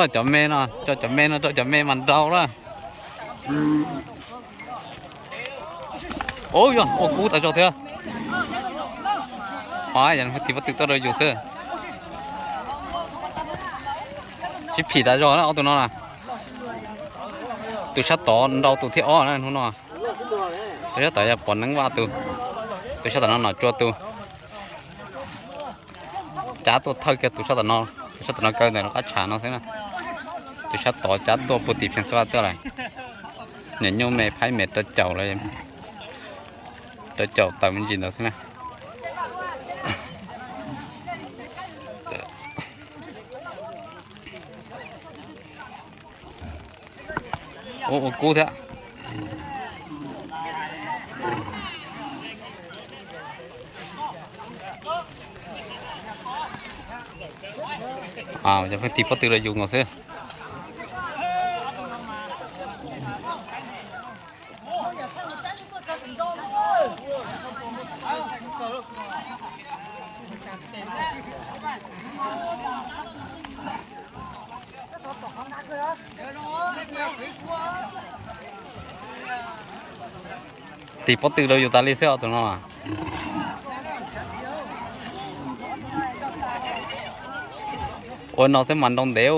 Cov me no, cov me no rau cov me mas nrau lawm. Ua, yog ua kub tas zog thiab. Ov, yog tiv pob tw tuaj rau yus xwb. Sib phim tas zog na ob tug no na. Tus sab tod nrau tus thib ob na hnub no. Tus sab tod yog Pov Neeb Vaj tus. Tus sab tom no Nom Tsua tus. Cab tuaj thawj kiag tus sab tom no, tus sab tom no kaw ntawm lub qab tshav no xwb na. Tus sab tod cab tuaj puag tim Pheej Xab Vaj tuaj lawm. Niam nyuj me phaib me rau caum lawm, rau caum tawm me ntsis ntawd xwb na. Ua, ua kub thiab. Yog pheej tiv pob tw los yus nkaus xwb. Tiv pob tw rau yus tas li xwb os tus no. Ua no xwb mas nrau ntev.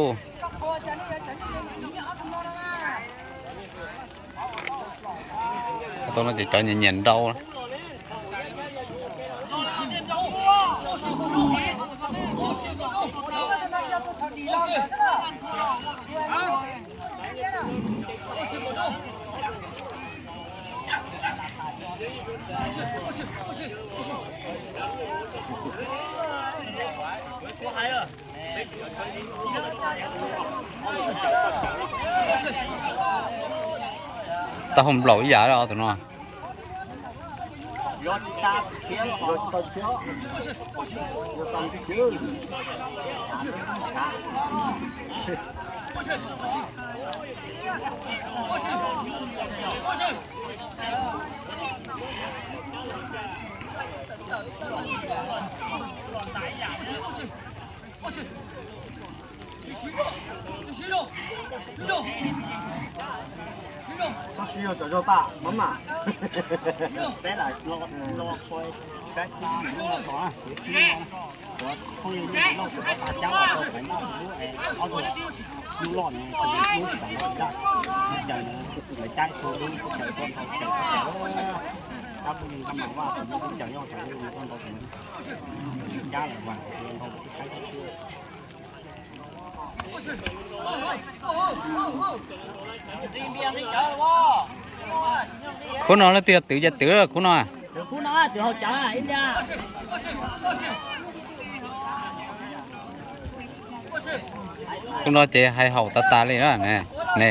Tus no ces cov nyiam nyiam nrau. Taub hau nplaum ib yam tus no. Tab sis yog cov zog tas mab mas. Peb lam lo, lo, peb lam lo tod, ces peb lo, peb lo tod tas cab los rau pem noj lub es ob tug lub loj no, tus lub tsis tau los tsis dag, lub caws no, lawv cab ib tug lub lub caws tuaj nrau caws, caws, tab pub li Nkaj Mam Vaj tus lub caws yog caws li tuaj nrau tus no, cab lawm mas nrau tus saib xwb. Khub no leej twg yog twv ces twv khub no. Khub no ces hais haum tas tas li na. Ne,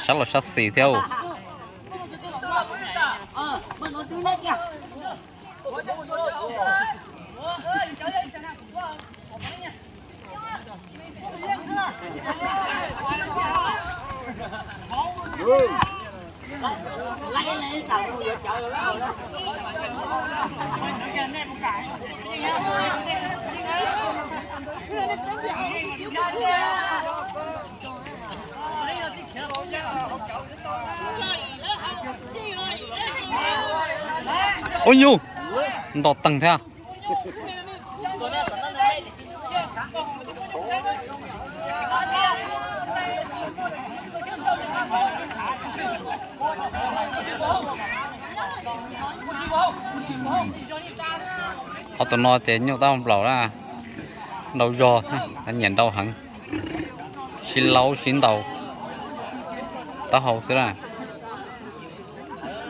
sab laug sab xis thiab. Ua nyuj, nto teeg thiab. Ob tug no ces nyuj taub hau nplaum na, nrau zog, nyiam nrau heev, sib laub sib ntaus taub hau xwb na.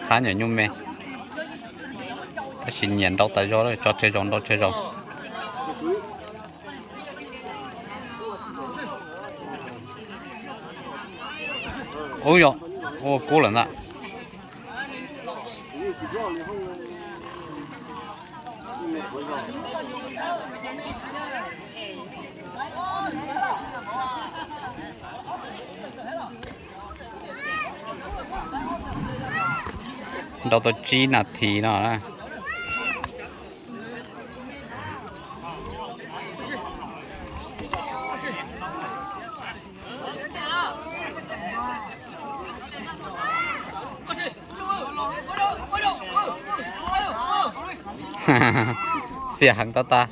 Hab nyuam nyuj me, tab sis nyiam nrau tas zog, tso tsawg zaus nrau tsawg zaus. Ub yom, ua kub lawm ntag. Nrau tau tsib nas this no na. Xiam heev tag tag.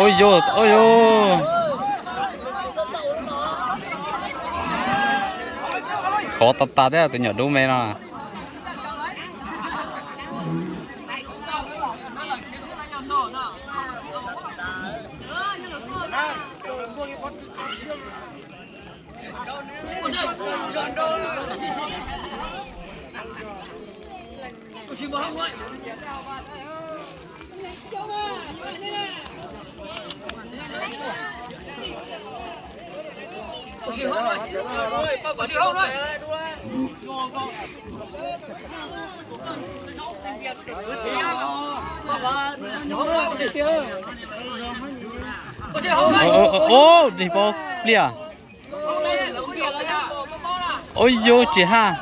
Ua yus, ua yus. Khov tas tas thiab tus nyuam dub me no. Ub, dig pob pliaj. Ub, yus tsis haj.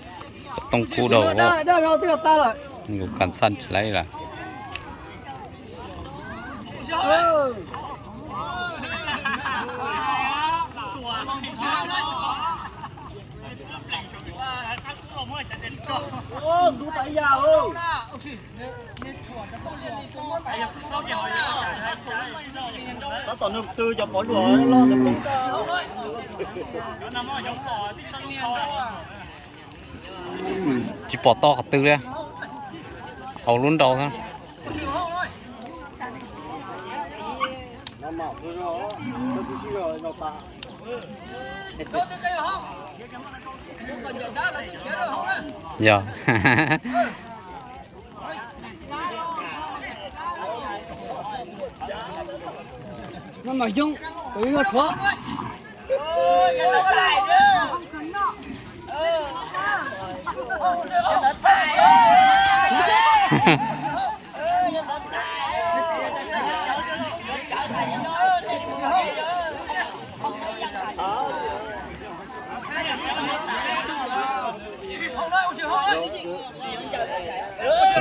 Txov tooj kub dau. Nkaus kas xaj tsis laib lawm. Tab tom nug tw cov pov luam los ntawd. Tsis pom tau qhov twg li. Au lub nrau xwb. Yog.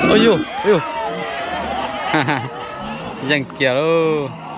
Ui yus, ui yus. Yeej kiag lauj.